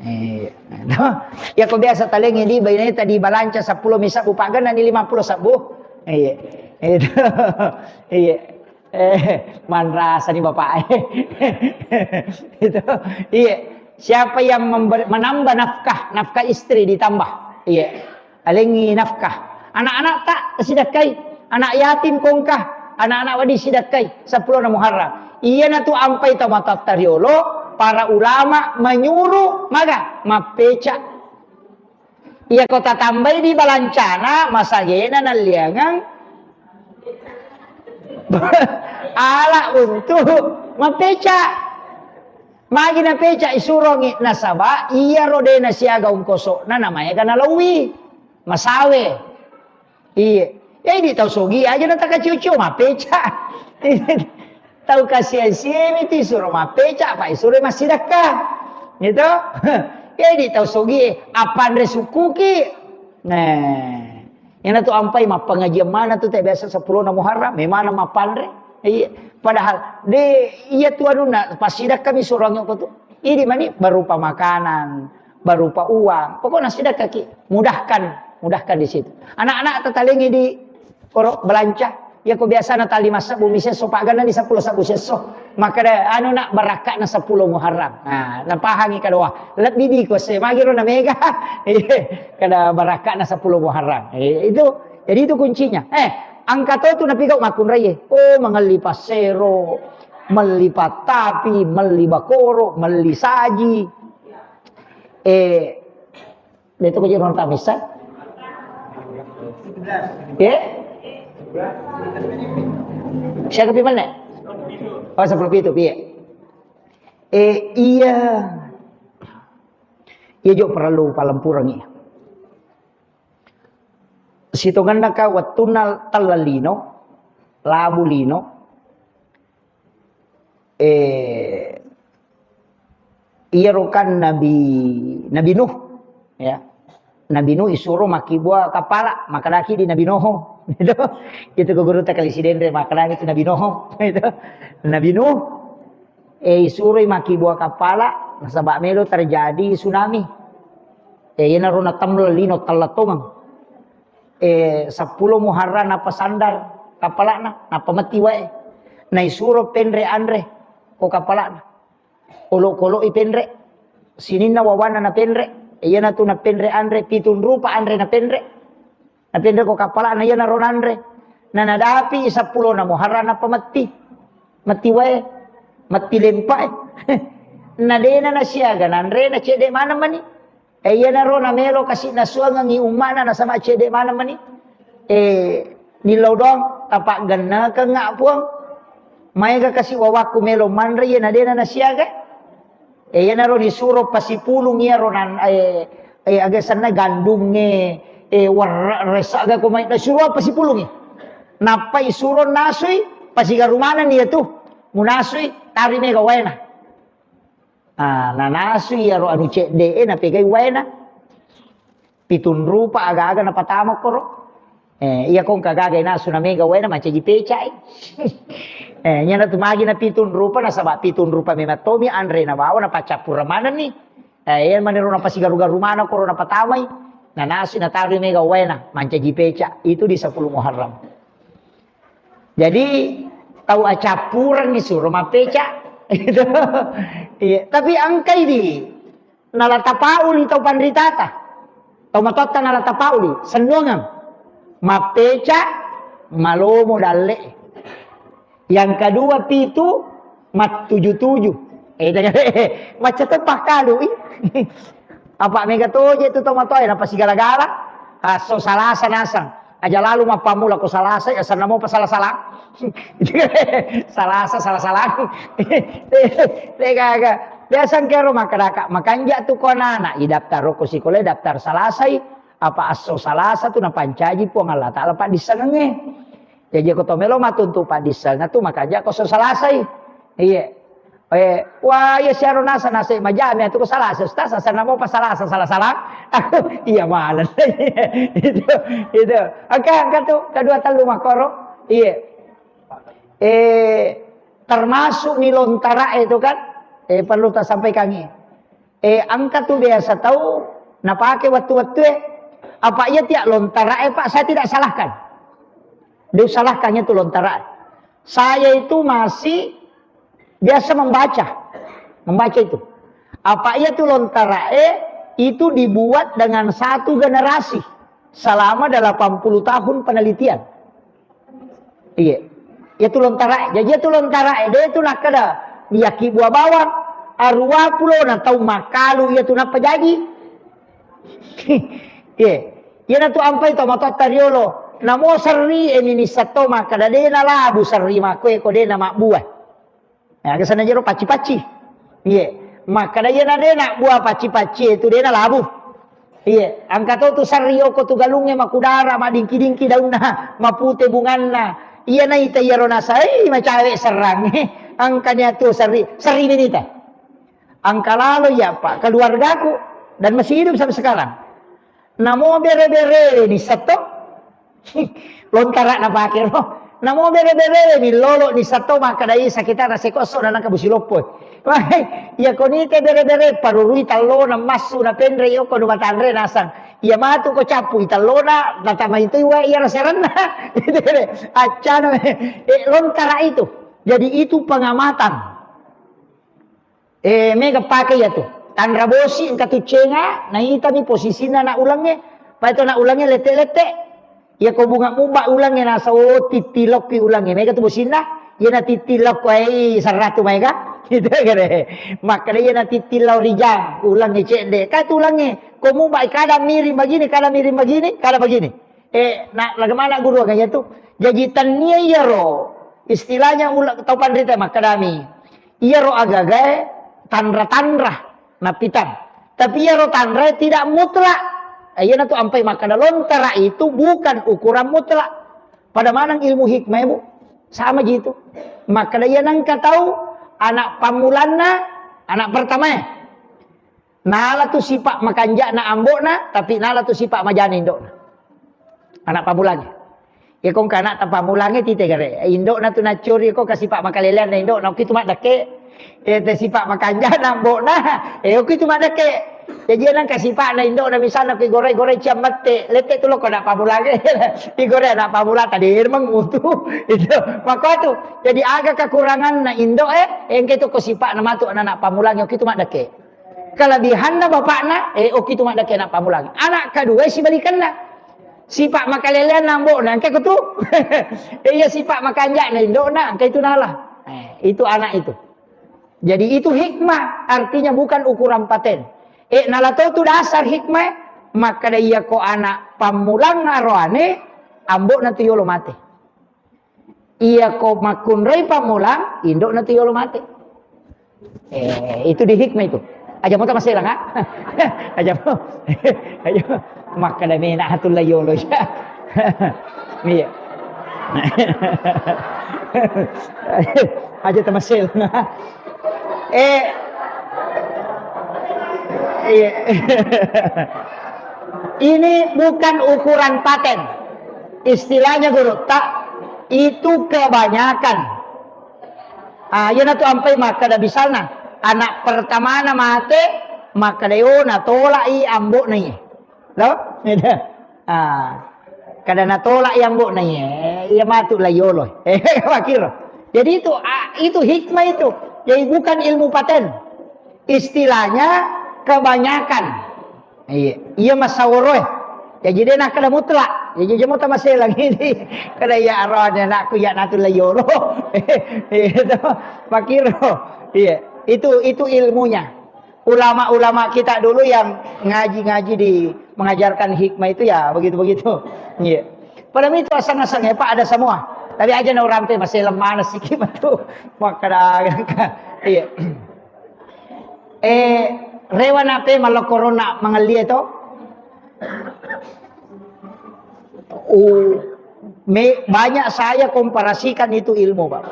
Eh, no? Ya, ko biasa talengi di baineta di balanca seppulo mi sebbu, pagana ni lima puluh sebbu. Iya. Itu. Iya. Eh, manrasa ni bapak. Itu. Iya. Siapa yang member-, menambah nafkah, nafkah istri ditambah. Iya. Alengi nafkah. Anak-anak tak sidakkai. Anak yatim kongka. Anak-anak wadi sidakkai. Seppulo na Muharram. Iya na tu ampai tau matatta riolo. Para ulama menyuruh maga mappeca. Iya ko tatambai di balancana, masagena nalliangang ala untuk mappeca. Magi napeca isurongi, nasaba iyaro de nasiaga ungkosokna namaega nalauwi. Masawe. Iya. Jadi tau sogi aja na takacio-cio mappeca. Tau kasiang-siami tu isuro mappeca, apa isuro massidakka. Gitu. Jadi tau sogi, apa anre sukkuki? Nah, iyana tu ampai mappangajian mana tu te biasa sepuluh na Muharram, memang mappanre. Iya. Padahal de iya tu anunna passidakka mi suruh ko tu. Ini mani berupa makanan, berupa uang. Pokoknya sidakkaki, mudahkan, mudahkan di situ. Anak-anak tatalingi di koro belanja. Ya ko biasana tali massabbu mi sesso, pagana di sepuluh sabbu sesso. Maka da, anu nak, barakakna sepuluh Muharram. Nah, napahangi kada, wah, lebih di ko se, magiro na mega. Iya, kada barakakna sepuluh Muharram. Eh, itu, jadi itu kuncinya. Eh, angka to tu napigau makkunraie. Oh, mangelli passero, melli pattapi, melli bakoro, melli saji. Eh, Deto ko jero tamissa. Eh? Siaga pi menne? Oh, sepuluh pitu, piye? Eh, iya. Iya jo perlu palempurengi. Sitongenna ka wettunna tella lino, labu lino, Eh, iyaro kan Nabi, Nabi Nuh, ya. Nabi Nuh isuro makkibua kapala, makkedaki di Nabi Noho. Itu, itu ke guru tekali sidenre, makkedaki itu Nabi Noho. Itu. Nabi Nuh, eh, isuroi makkibua kapala, nasaba melo terjadi tsunami. Eh, iyanaro natemla lino tella tongeng. Eh, seppulo Muharram napasandar kapala'na, nappa metti wae. Naisuro penre anre ko kapala'na. Olok-olok i penre, sininna wawanna napenre, iyanatu napenre anre, pitung rupa anre napenre. Napenre ko kapala'na, iyanaro nanre. Nanadapi i seppulona Muharram nappa metti. Metti wae, metti lempa e. Nadena nasiaga nanre, nacedde maneng mani. Eh, iyanaro namelo kasi nasuangengngi umma'na nasaba cedde maneng mani. Eh, nillau doang, tapaggennekeng nga Puang. Maega kasi wawakku melo manre, iya nadena nasiaga. Eh, iyanaro nisuro pasipulung iyaro nan, eh, eh, aga senna gandungnge, eh, warra resa aga ko mai nasuro pasipulungi. Nappa isuro nasui, pasigaru manenni iyatu. Munasui, tari mega waena. Ah, nanasu iyaro anu cedde'e napegai waena. Pitung rupa aga-aga napatama koro. Eh, iya ko engka gaga nasu na mega waena mancaji pecai. Eh, nyana tu magi na pitung rupa nasaba pitung rupa memang tomi anre na bawa napaccappureng manenni. Eh, iya manero napasigaru-garu mana koro napatamai. Nanasu natarui mega waena mancaji peca. Itu di sepuluh Muharram. Jadi, tau accappureng isuro mappeca. Gitu. Iya, tapi engkai di nala tapauli tau panritata. Tau matotta nala tapauli, sennuangeng. Mappeca, malomo dalle. Yang kedua pitu, mattuju-tuju. Eh, macca teppa kalu, ih. Apa mega toje tu tomatoa, napasigala-gala. Asso Salasa nasang. Aja lalu mappammula ko Salasa, ya senna mopa sala-sala. Salasa, sala-sala. Te gaga. Biasa engkero makkadaka, makanja tu ko anak-anak, idaftar ko sikola, daftar Salasai. Apa asso Salasa tu napancaji Puang Allah Taala paddissengengnge. Jaji ko to melo matuntu paddisseng tu makanja ko so Salasai. Iya. Eh, wah, iya siaro nasa, nasa majami tu ko Salasa, Ustaz, asal namo pa Salasa, salah-salah. Aku, iya malah. Itu, itu. Angka, angka tu, kedua telu makoro. Iya. Eh, termasuk ni lontara itu kan, eh, perlu tak sampaikan ini. Eh, angka tu biasa tau napake wettu-wettu e. Apa iya tiak lontara e, Pak? Saya tidak salahkan. Dia salahkannya tu lontara e. Saya itu masih biasa membaca. Membaca itu. Apa iya tu lontara e, itu dibuat dengan satu generasi selama delapan puluh tahun penelitian. Iya. Iya tu lontara e. Jadi iya tu lontara e, dia tu nakkeda, iyaki buah bawang. Arua pulo na tau makkalu iya tu nappa jaji. Ye. Iyana tu ampai to matoatta riolo. Namo serri e minissa to makkada de na labu serri makko e ko de na mabbua. Ya, kesana jero pacci-pacci. Iye. Makkada iyana de na bua pacci-pacci e tu de na labu. Iye, engka to tu sarri oko tu galungnge makudara, madingki-dingki daunna, mapute bunganna. Iya naita iyaro nasai macawe serrangnge. Engka nia tu sarri, sarri minita. Engka lalo iya, Pak, keluargaku dan masih hidup sampai sekarang. Namo bere-bere ni setto. Lontara napake ro. Namo bere-bere ni lolo ni setto makkadai sekitar seko esso na nangka busi loppo. Wah, iya konite bere-bere parurui tallona massu na penre yoko nu matanre nasang. Iya matu ko cappu i tallona natamai tu wa iya raseranna. Accana, eh, lontara itu. Jadi itu pengamatan. Eh, mega pake iya tu. Tanra bosi engka tu cenga, naitami posisina anak ulangnge. Pai tu anak ulangnge lette-lette. Iya ko bunga mubba ulangnge nasa, oh, tittilokki ulangnge. Mega tu bosinna, iya na tittilokko, eh, serratu maega. Gitu kare. Makkada iya na tittillau rijang, ulangnge cedde. Ka tu ulangnge, ko mubba kada miring bagini, kada miring bagini, kada bagini. Eh, na, laga mana guru aga iya tu? Jaji tannia iyaro, istilahnya ula-, tau panrita makkadami. Iyaro agagae tanra-tanra napitang. Tapi iyaro tanrae tidak mutlak. Eh, iyana tu ampai makkada lontara itu bukan ukuran mutlak. Pada maneng ilmu hikmah, Bu? Sama ji itu. Makkada iya nangka tau anak pammulanna, anak pertamae. Nala tu sifat makanja'na ambo'na, tapi nala tu sifat majana indo'na. Anak pammulangnge. Iya ko engka anakta pammulangnge tite gare. Indo'na tu naccori ko ka sifat makaleleanna indo'na, oki tu maddekke. Eh, te sifat makanja'na ambo'na, eh, oki tu maddekke. Jaji nangka sifa'na indo'na misalna ki gore-gore ciammette, lette tu lokko anak pammulangnge. Igore anak pammulang tadi irmeng utu. Itu. Makko tu. Jadi aga kekuranganna indo'e, engke tu ko sifa'na matu anak pammulangnge, oki tu maddekke. Kelebihanna bapakna, eh, oki tu maddekke anak pammulang. Anak kedua sibalikanna. Sifat makaleleanna ambo'na, engka ko tu. Eh, iya sifat makanja'na indo'na, engka itu nala. Eh, itu anak itu. Jadi itu hikmah, artinya bukan ukuran paten. Eh, nala to tu dasar hikmah, makkada iya ko anak pammulang aroane, ambo'na tu yolo mate. Iya ko makkunrai pammulang, indo'na tu yolo mate. Eh, itu di hikmah itu. Aja mo tamaselang, ha? Aja mo. Aja mo. Makkada mena hatulla yolo ya. Iya. Aja tamaselang, ha? Eh, iya. Ini bukan ukuran paten. Istilahnya guru, tak, itu kebanyakan. Ah, iyana tu ampai makkada misalna, anak pertamana mate, makkada yo natolak i ambo'na iye. Lo? Ah, kada natolak i ambo'na iye, iya matu la yolo. Eh, makiro. Jadi itu, ah, itu hikmah itu. Jadi bukan ilmu paten. Istilahnya kebanyakan. Iya, iya masaworoe. Jaji de nakkeda mutlak. Jaji jamo tamaselang ini. Kada iya arone anakku ya natu layoro. Iya to. Makiro. Iya, itu, itu ilmunya. Ulama-ulama kita dulu yang ngaji-ngaji di mengajarkan hikmah itu ya begitu-begitu. Iya. Padahal itu asang-asang ya Pak, ada semua. Tapi aja na urampe masih lemah nasi kimat tuh. Makada. Iya. Eh, rewa nape malokkorona mangellie to? Uh, me, banyak saya komparasikan itu ilmu, Pak.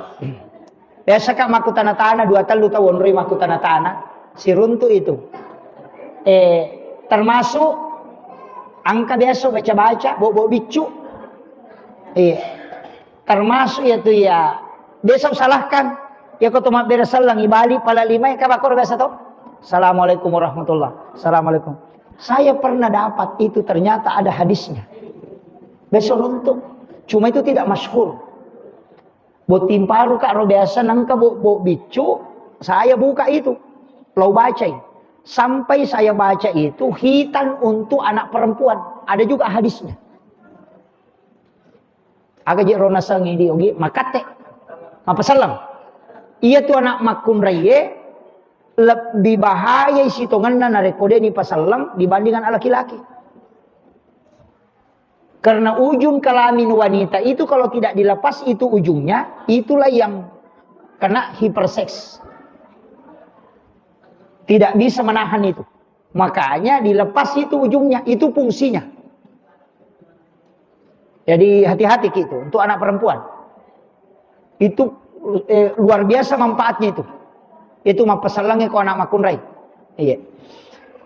Biasa kak makkutana-tana, dua tellu tau onroi makkutana-tana, siruntu itu. Eh, termasuk angka biasa baca-baca, bobo biccu. Eh, Termasuk ya tu ya, biasa usalahkan. Ya ko to mabbere selleng, ibali pala lima, ka bakor biasa to. Assalamualaikum warahmatullah. Assalamualaikum. Saya pernah dapat itu, ternyata ada hadisnya. Besok runtuk. Cuma itu tidak masyhur. Botting paru kak ro biasa nangka bo, bo biccu, saya buka itu. Lau bacai. Sampai saya baca itu hitan untuk anak perempuan. Ada juga hadisnya. Aga je ro nasengi di ogi makatte. Mapaselleng. Iya tu anak makkunraie, Lebbi bahayai sitongenna narekko de' nipaselleng dibandingkan laki-laki. Karena ujung kelamin wanita itu kalau tidak dilepas itu ujungnya, itulah yang kena hiperseks. Tidak bisa menahan itu. Makanya dilepas itu ujungnya, itu fungsinya. Jadi hati-hati ki itu untuk anak perempuan. Itu, eh, luar biasa manfaatnya itu. Itu mappesellengnge ko anak makkunrai. Iya.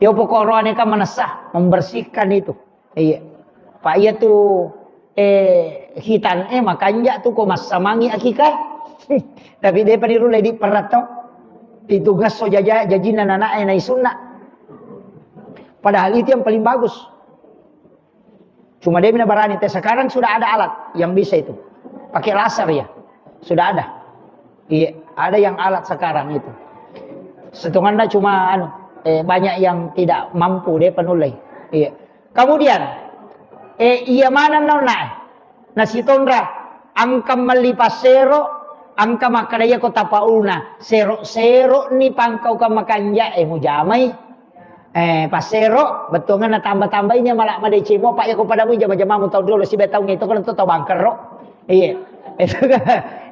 Yo pokok rohani kan menesa, membersihkan itu. Iya. Pak iya tu, eh, hitan, eh, makanja tu ko massamangi akikah. Tapi de' paniru ledi peratto. Itu gasso jaja, jajinna nana, eh, naisunna. Padahal itu yang paling bagus. Cuma de' mina barani te, sekarang sudah ada alat yang bisa itu. Pakai laser ya. Sudah ada. Iya, ada yang alat sekarang itu. Setonganna cuma anu, eh, banyak yang tidak mampu de' panullei. Iya. Kemudian, eh, iya maneng nauna, nasitonra, engka melli passero, engka makkeda iya ko tapaulna, sero-sero ni pangkau ka makanja, eh, mujamai. Eh, passero, bettuangenna tamba-tambai ni mala madeceng mo, Pak, iya ko pada mui jama-jamamu tau dolo sibe taung itu kan tau bangkerro. Iya.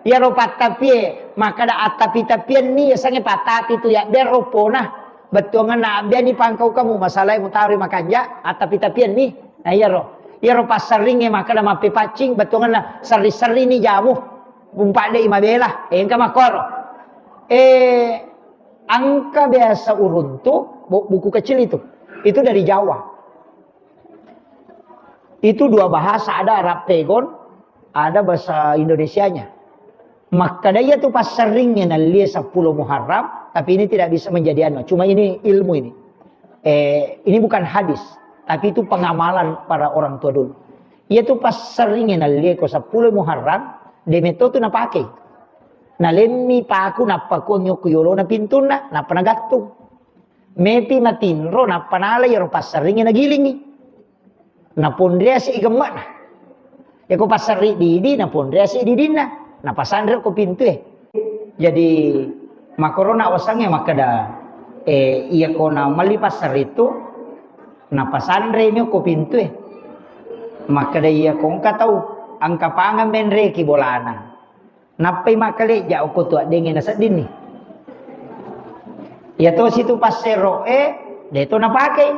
Iyaro pattapie, makkeda attapi-tapian ni yasengnge pattapi tu ya, biar ropona. Bettuangenna abbiani pangkau kamu, masalahnya mutari makanja, attapi-tapian ni. Nah, iyaro. Iyaro passerringnge makkeda mappepaccing, bettuangenna serri-serri ni jamu. Umpa de' mabela, engka makkoro. Eh, Engka biasa uruntu, bu-, buku kecil itu. Itu dari Jawa. Itu dua bahasa, ada Arab Pegon, ada bahasa Indonesianya. Makkeda iya tu passerringnge nallie seppulo Muharram, tapi ini tidak bisa menjadi anu. Cuma ini ilmu ini. Eh, ini bukan hadis, tapi itu pengamalan para orang tua dulu. Iya tu passerringnge nallie ko seppulo Muharram, de' metto tu napake. Nalemmi paku nappa kuang yokku yolona pintunna, nappa nagattung. Mepi matinro, nappa nala iyaro passerringnge nagilingi. Naponriasi gemme'na. Yako passerri didi, naponriasi didinna. Napasanre ko pintue. Jadi, makorona wasangnge makkeda, eh, iyako namelli passerri tu, napasanre mi ko pintue. Makkeda iyako engka tau, engka pangan menreki bolana. Nappai makkalejja okko tu addenge naseddinni. Iya tosi tu passero'e, de to napakei.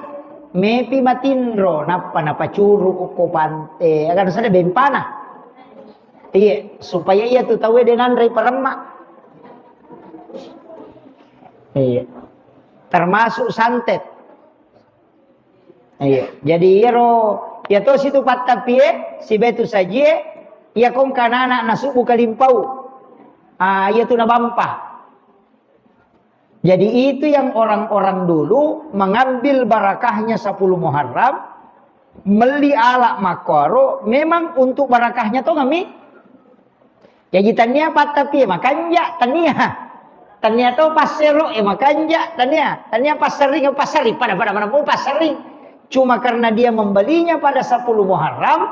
Mepi matinro, nappa napacuru okko pante, aga nasada bempana. Iye, supaya iya tu tauwe de nanrei paremma. Iye. Termasuk santet. Iya. Jadi iyaro, iya tosi tu pattappie, sibetu sajie, iya kongka nana nasubbu kalimpau. Ah, iya tu nabampa. Jadi itu yang orang-orang dulu mengambil barakahnya sepuluh Muharram, melli ala makkoro, memang untuk barakahnya tongami. Jaji tania pattapi e makanja, tania. Tania to passero e makanja, tania. Tania passering e passering, pada-pada mana mau passering. Cuma karena dia membelinya pada sepuluh Muharram,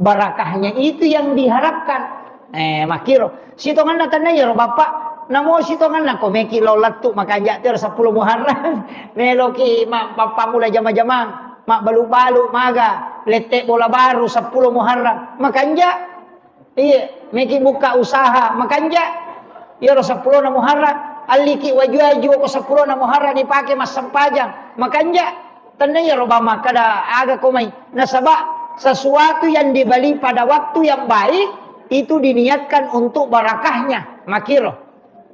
barakahnya itu yang diharapkan. Eh, makkiro. Sitonganna tania ro bapak, namo sitonganna ko meki lo lettu makanja tero sepuluh Muharram. Meloki ma-, pappamula jama-jamang, mabbalu-balu maga, lette bola baru sepuluh Muharram. Makanja. Iya, meki buka usaha, makanja. Iyaro seppulona Muharram, alliki waju-waju ko seppulona Muharram dipake massempajang, makanja. Tenna iyaro ba makkada aga ko mai. Nasaba sesuatu yang dibeli pada waktu yang baik itu diniatkan untuk barakahnya, makiro.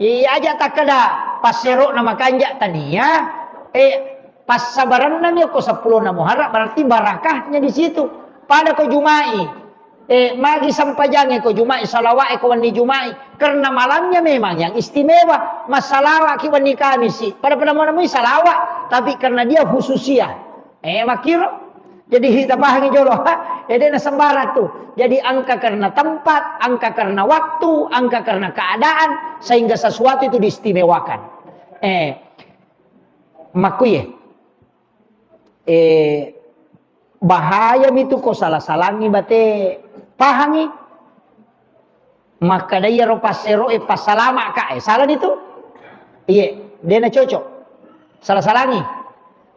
Iya aja takkada passerona makanja tania, eh, passabaranna mi ko seppulona Muharram, berarti barakahnya di situ. Pada ko Jumai, Eh, magi sempajangnge ko Juma'i, salawa'e ko wenni Juma'i, karena malamnya memang yang istimewa. Massalawa'ki wenni Kamisi, pada-pada mau nemui salawa', tapi karena dia khususia. Eh, makkiro. Jadi kita pahangi jolo, ha? Eh, de na sembarang tu. Jadi engka karena tempat, engka karena waktu, engka karena keadaan, sehingga sesuatu itu diistimewakan. Eh, makkuye. Eh, bahaya mitu ko sala-salangi bate pahangi. Makkada iyaro passero e passalama ka, eh, salah nitu. Iye, de na cocok. Sala-salangi.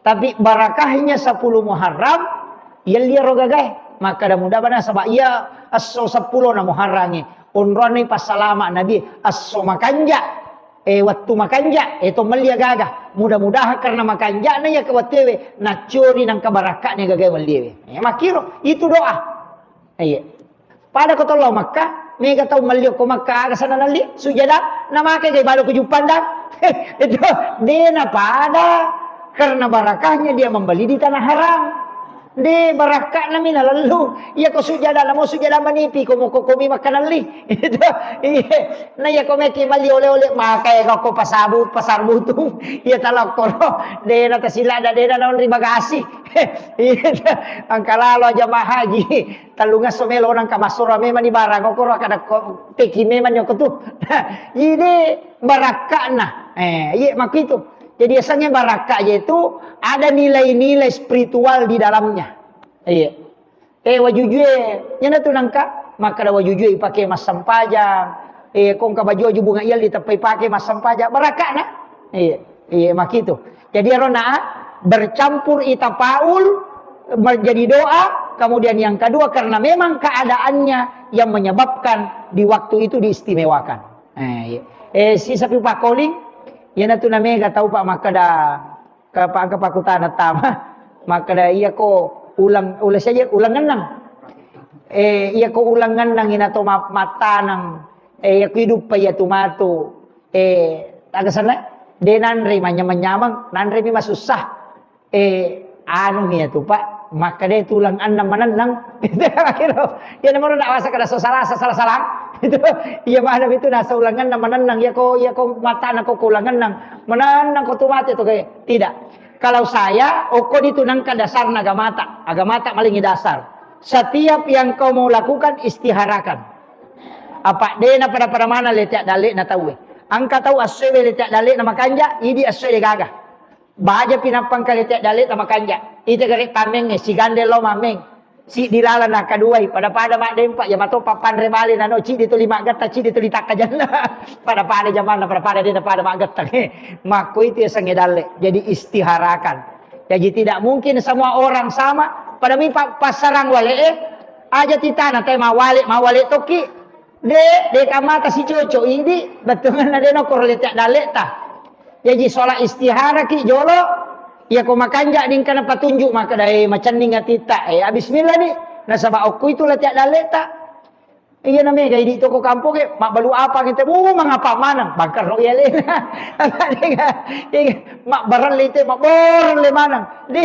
Tapi barakahnya sepuluh Muharram, yelli ro gagae. Makkada muda bana saba iya esso seppulo na Muharrangnge. Onronni passalama Nabi, esso makanja. Eh, wettu makanja, eh, to melli gaga. Mudah-mudahan karena makanjana iya ke wettuewe, naccori nangka barakka'na gagae welliewe. Eh, makkiro, itu doa. Iya. Pada ko tollo Makkah, mega tau melli ko Makkah, aga sana nalli, sujada, na make gai balo ko Juppandang. Itu, dena pada, karena barakahnya dia membeli di tanah haram. De, barakka'na mi nalallu. Iya ko sujada, namo sujada manipi, ko moko komi makkanalli. Itu, iya. Na iya ko meki bali oleh-oleh, maka ya ko pasabu, pasar butung. Iya talokkoro. Dena tasilada, dena naon ri bagasi. Iya. Angka lalo jamaah haji. Tellungesso melo nangka massura memang di barang, okoro kada ko teki memang nyoko tu. Ide barakka'na. Eh, iya makku itu. Jadi asalnya barakka aja itu ada nilai-nilai spiritual di dalamnya. Iya. Eh, wajujue, nyana tu nangka, makkada wajujue ipake massempajang. Eh, kongka baju-baju bunga iya diteppai pake massempajang. Barakka'na. Iya, iya, makitu. Jadi, arona bercampur itafaul, menjadi doa, kemudian yang kedua, karena memang keadaannya yang menyebabkan di waktu itu diistimewakan. Eh, iya. Eh, si sapi pakoling, yana tu namega tau, Pak, makkada, Kapa-, kapakutana tama. Makkada, iya ko ulang, ulang saja, ulang ngennang. Eh, iya ko ulang ngennang ina to ma-, mattanang. Eh, iya ko iduppa iya tu matu. Eh, aga sana, de nanre manyamang-nyamang, nanre mi masussa. Eh, anu mi iya tu, Pak. Makkada tu ulang annang manennang. Iya namaro nak wasa kada so salasa, salah-salah. Itu, iya mana itu nasa ulang annang manennang. Iya ko, iya ko matana ko ulang annang. Manennang ko tu mate to kayak. Tidak. Kalau saya, okko ditu nangka dasarna agamata. Agamata malingi dasar. Setiap yang kau mau lakukan, istiharakan. Apa dena pada-pada mana letek dalek na tauwe. Angka tau assewe letek dalek na makanja, idi assewe gaga. Baja pinappang kaletek dalek na makanja. Ite gare pameng, sigande lo mameng. Siddi laleng nakaduai, pada-pada maddempa, iya mato pappanre bale nano, ciddi tuli maggetta, ciddi tuli takkajanna. Pada-pada jamanna, pada-pada dena pada maggetta. Makko itu yasengnge dalle. Jadi istiharakan. Jadi tidak mungkin semua orang sama. Pada mi pa-, passarang wale, eh, aja titana, te mawale, mawale tokki. De, de kamata sicoco idi, bettuanna de nokoro letek dalek ta. Jaji sholat istihara ki jolo, iya ko makanja dingkana patunjuk maka dai macenning atitta, eh, bismillah di. Nasaba okko itu letek dalek ta. Iya namega idi toko kampung e, mabbalu apa kita, bu, mangapa maneng, bangkar ro iya lena. Iya, mabbarelle te, mabbarelle maneng. De,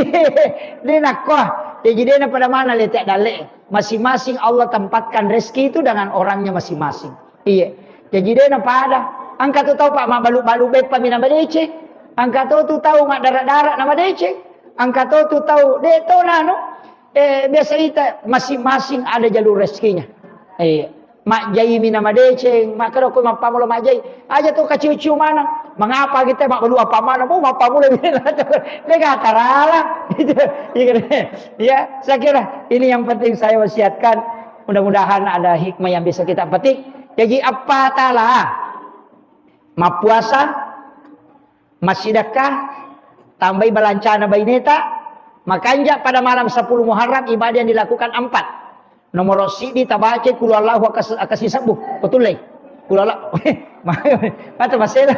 de nakko. Jaji de na pada mana letek dalek. Masing-masing Allah tempatkan rezeki itu dengan orangnya masing-masing. Iya. Jaji de na pada. Angka tu tau, Pak, mabbalu-balu beppa mi na madeceng. Angka to tu tau maddara-dara na madeceng. Angka to tu tau de to nano. Eh, biasa ita masing-masing ada jalur rezekinya. Iya. Majjai mi na madeceng, makkeda ko mappammula majjai. Aja to kaciu-ciu maneng. Mengapa kita mabbalu apa maneng? Oh, mappammula. Lega tarala. Gitu. Iya kan? Ya, saya kira ini yang penting saya wasiatkan. Mudah-mudahan ada hikmah yang bisa kita petik. Jaji apa tala? Mappuasa, massidekka, tambai balancana baineta, makanja pada malam sepuluh Muharram ibadah yang dilakukan empat. Nomor siddi tabaca kulu Allahu akas-, akasi sebbu. Betul lei? Kulu Allah. Mata masela.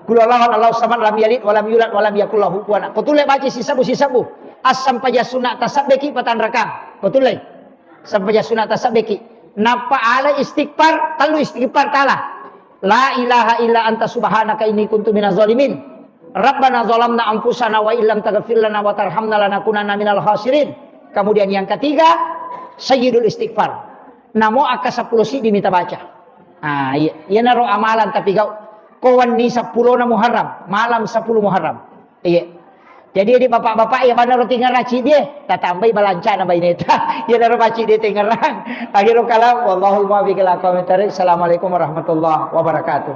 Kulu Allahu Allahu samad lam yalid walam yulad walam yakul lahu kufuwan. Betul lei baca sisebbu, sisebbu. Assempajang sunat tasabbeki patanrakang. Betul lei? Sempajang sunat tasabbeki. Nappa ala istighfar, tellu istighfar tala. La ilaha illa anta subhanaka inni kuntu minaz zalimin. Rabbana zalamna anfusana wa illam taghfir lana wa tarhamna lanakunanna minal khasirin. Kemudian yang ketiga, sayyidul istighfar. Namo akka seppulo siddi mita baca. Ah, iya, iyanaro amalan tapi gau. Ko wenni seppulo na Muharram, malam sepuluh Muharram. Iya. Jadi, di bapak-bapak ya, mana roti ngeraci dia, tatambai balancana baineta. Ya, naro baci dia tengerang. Akhirul kalam, wallahul muwaffiq ila aqwamit thariq. Assalamualaikum warahmatullahi wabarakatuh.